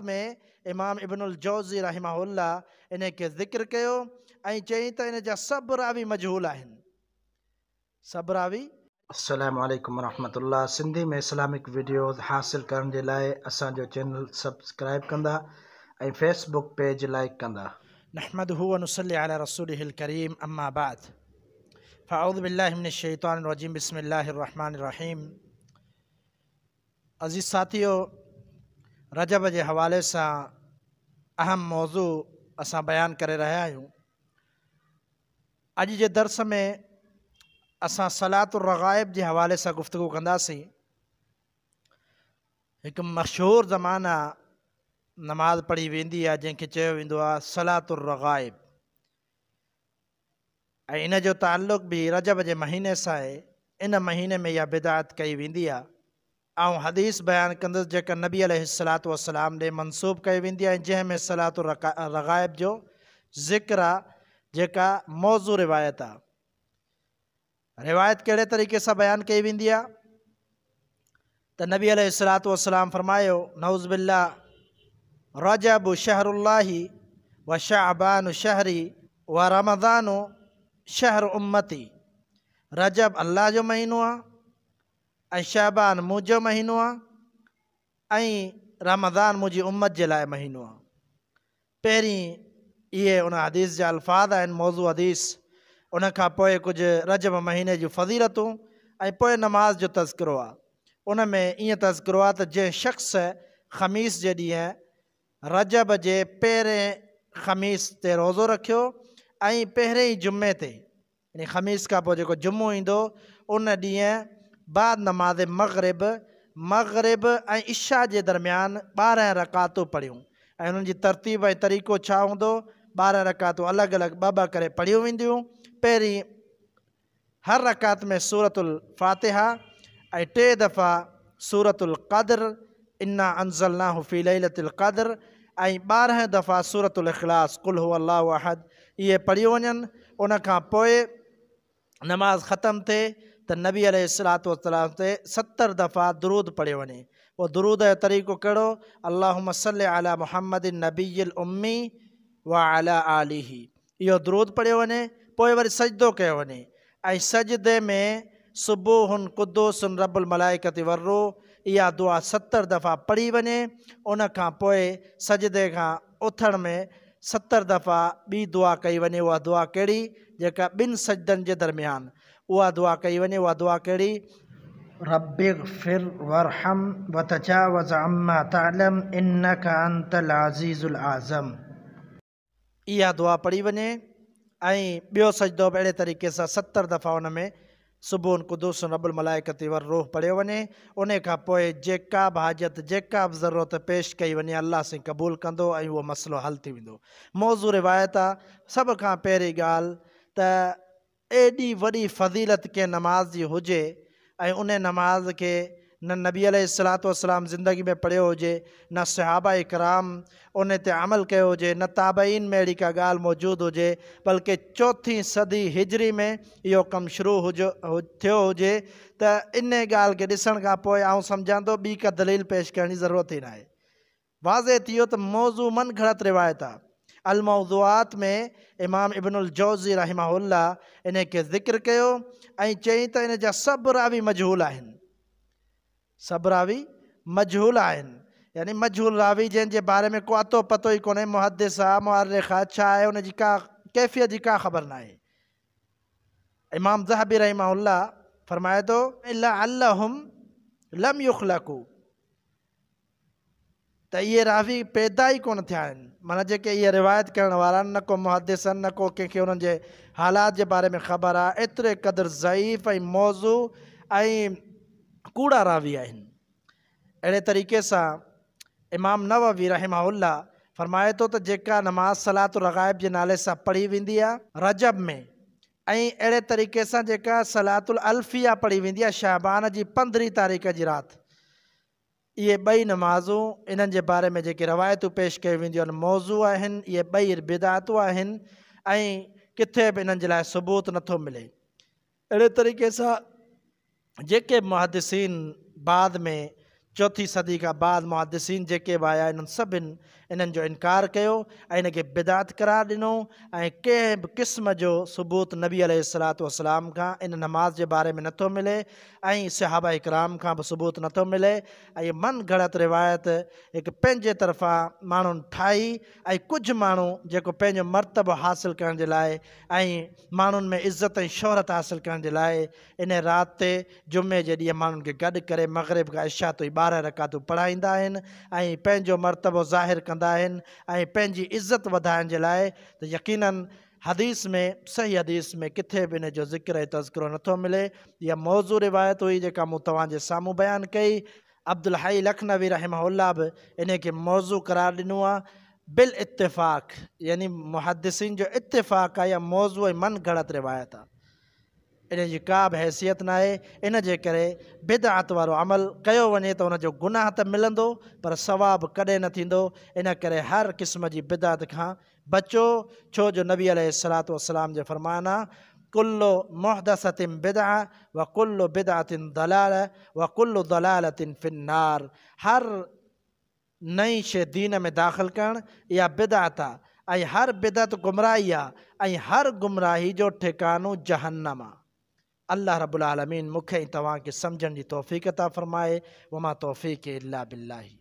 ۾ امام ابن الجوزي رحمه الله انهي کي ذڪر ڪيو ۽ چيائين ته ان جا سڀ راوي مجهول آهن. سڀ راوي. السلام عليڪم ورحمة الله سنڌي ۾ اسلامڪ وڊيوز حاصل ڪرڻ جي لاء اسان جو چينل سبسڪرائب ڪندا ۽ فيس بڪ پيج لائيڪ ڪندا. نحمده ونصلي علي رسوله الڪريم اما بعد فاعوذ بالله من الشيطان الرجيم بسم الله الرحمن الرحيم عزيز ساٿيو رجب جي حوالي سان اهم موضوع اسان بيان ڪري رهيا آهيون. اڄ جي درس ۾ اسان صلاة الرغائب جي حوالي سان گفتگو ڪنداسين. هڪ مشهور زمانه نماز پڙهي ويندي آهي جنهن کي چيو ويندو آهي صلاة الرغائب. ۽ ان جو تعلق به رجب جي مهيني سان آهي، ان مهيني ۾ اها بدعت ڪئي ويندي آهي. آئون حديث بيان ڪندس جيڪا نبي عليه الصلوة والسلام ڏي منسوب ڪئي ويندي آهي ۽ جنهن ۾ صلاة الرغائب جو ذڪر آهي جيڪا موضوع روايت آهي. روايت ڪهڙي طريقي سان بيان ڪئي ويندي آهي ته نبي عليه الصلوة والسلام فرمايو نعوذ بالله رجب شهر الله وشعبان شهري ورمضان شهر امتي رجب الله جو مهينو آهي ۽ شعبان منهنجو مهينو آهي ۽ رمضان منهنجي امت جي لاء مهينو آهي پهرين اهي ان حديث جا الفاظ آهن، موضوع حديث، ان کان پوء ڪجهه رجب مهيني جون فضيلتون ۽ پوء نماز جو تذڪرو آهي. ان ۾ ائين تذڪرو آهي ته جنهن شخص خميس جي ڏينهن رجب جي پهرين خميس تي روزو رکيو ۽ پهرين ئي جمعي تي يعني خميس کان پوء جيڪو جمعو ايندو ان ڏينهن بعد نماز مغرب، مغرب ۽ عشاء جي درميان 12 رڪعتون پڙهيون ۽ انهن جي ترتيب ۽ طريقو ڇا هوندو، 12 رڪعتون الڳ الڳ ٻه ٻه ڪري پڙهيون وينديون، پهرين هر رڪعت ۾ سورة الفاتحه ۽ ٽي دفعا سورة القدر، انا انزلناه في ليلة القدر، ۽ 12 دفعا سورة الاخلاص، قل هو الله احد، اهي پڙهيون وڃن، ان کان پوء نماز ختم ٿئي ته نبي عليه الصلوة والسلام تي 70 دفعا درود پڙهيو وڃي. پوء درود جو طريقو ڪهڙو؟ اللهم صل علي محمد النبي الامي وعلي آله اهو درود پڙهيو وڃي، پوء وري سجدو ڪيو وڃي ۽ سجدي ۾ سبوح قدوس رب الملائڪة والروح اها دعا 70 دفعا پڙهي وڃي، ان کان پوء سجدي کان اٿڻ ۾ 70 دفعا ٻي دعا ڪئي وڃي، اها دعا ڪهڙي؟ جيڪا ٻن سجدن جي درميان اها دعا ڪئي وڃي، اها دعا ڪهڙي؟ رب اغفر وارحم وتجاوز عما تعلم انک انت العزيز الاعظم. اها دعا پڙهي وڃي ۽ ٻيو سجدو به اهڙي طريقي سان 70 دفعا ان ۾ سبوح قدوس رب الملائڪة والروح پڙهيو وڃي انهي کان پوء جيڪا به حاجت جيڪا به ضرورت پيش ڪئي وڃي الله سائين قبول ڪندو ۽ اهو مسئلو حل ٿي ويندو موضوع روايت آ سڀ کان پهرين ڳالهه ته ايڏي وڏي فضيلت ڪنهن نماز جي هجي ۽ انهي نماز کي نه نبي عليه الصلوة والسلام زندگي ۾ پڙهيو هجي نه صحابه ڪرام انهي تي عمل ڪيو هجي نه تابعين ۾ اهڙي ڪا ڳالهه موجود هجي بلڪه چوٿين صدي هجري ۾ اهو ڪم شروع ٿيو هجي ته انهي ڳالهه کي ڏسڻ کان پوء آئون سمجهان ٿو ٻي ڪا دليل پيش ڪرڻ جي ضرورت ئي ناهي. واضح ٿي ويو ته موضوع من گهڙت روايت آ. الموضوعات ۾ امام ابن الجوزي رحمه الله انهي کي ذڪر ڪيو ۽ چيائين ته ان جا سڀ راوي مجهول آهن. سڀ راوي مجهول آهن يعني مجهول راوي جنهن جي باري ۾ ڪو اتو پتو ئي ڪونهي محدث آ مؤرخ آ ڇا آهي ان جي ڪا ڪيفيت جي ڪا خبر ناهي. امام ذهبي رحمه الله فرمائي ٿو. لعلهم لم يخلقوا ته اهي راوي پيدا ئي ڪونه ٿيا آهن، معنيٰ جيڪي اهي روايت ڪرڻ وارا آهن نه ڪو محدث آهن نه ڪو ڪنهن کي انهن جي حالات جي باري ۾ خبر آهي، ايتري قدر ضعيف ۽ موضوع ۽ ڪوڙا راوي آهن. اهڙي طريقي سان امام نووي رحمه الله فرمائي ٿو ته جيڪا نماز صلاة الرغائب جي نالي سان پڙهي ويندي آهي، رجب ۾، ۽ اهڙي طريقي سان جيڪا صلاة الالفيه پڙهي ويندي آهي شعبان جي 15 تاريخ جي رات، اهي ٻئي نمازون انهن جي باري ۾ جيڪي روايتون پيش ڪيون وينديون آهن موضوع آهن، اهي ٻئي بدعتون آهن ۽ ڪٿي به انهن جي لاء ثبوت نٿو ملي. اهڙي طريقي سان جيڪي به محدثين بعد ۾ چوٿين صدي کان بعد محدثين جيڪي به آيا انهن سڀن انهن جو انڪار ڪيو ۽ ان کي بدعت قرار ڏنو ۽ ڪنهن به قسم جو ثبوت نبي عليه الصلوة والسلام کان ان نماز جي باري ۾ نٿو ملي ۽ صحابه ڪرام کان به ثبوت نٿو ملي ۽ من گهڙت روايت هڪ پنهنجي طرفان ماڻهن ٺاهي ۽ ڪجهه ماڻهو جيڪو پنهنجو مرتبو حاصل ڪرڻ جي لاء ۽ ماڻهن ۾ عزت ۽ شهرت حاصل ڪرڻ جي لاء ان رات تي جمعي جي ڏينهن ماڻهن کي گڏ ڪري مغرب کان عشاء تائين 12 رڪعتون پڙهائيندا آهن ۽ پنهنجو مرتبو ظاهر ڪندا آهن ۽ پنهنجي عزت وڌائڻ جي لاء ته يقيناً حديث ۾ صحيح حديث ۾ ڪٿي به ان جو ذڪر ۽ تذڪرو نٿو ملي. اها موضوع روايت هئي جيڪا مون توهان جي سامهون بيان ڪئي. عبدالحي لکنوي رحمه الله به انهي کي موضوع قرار ڏنو آهي بالاتفاق يعني محدثين جو اتفاق آهي اها موضوع ۽ من گهڙت روايت آهي. ان جي ڪا به حيثيت ناهي، ان جي ڪري بدعت وارو عمل ڪيو وڃي ته ان جو گناهه ته ملندو پر ثواب ڪڏهن نه ٿيندو، ان ڪري هر قسم جي بدعت کان بچو، ڇو جو نبي عليه الصلوة والسلام جي فرمان آ، ڪل محدثة بدعة وڪل بدعة ضلالة وڪل ضلالة في النار، هر نئين شيء دين ۾ داخل ڪرڻ اها بدعت آ ۽ هر بدعت گمراهي آ ۽ هر گمراهي جو ٺڪانو جهنم آ. الله رب العالمين مون کي ۽ توهان کي سمجهڻ جي توفيق عطا فرمائي وما توفيقي الا بالله.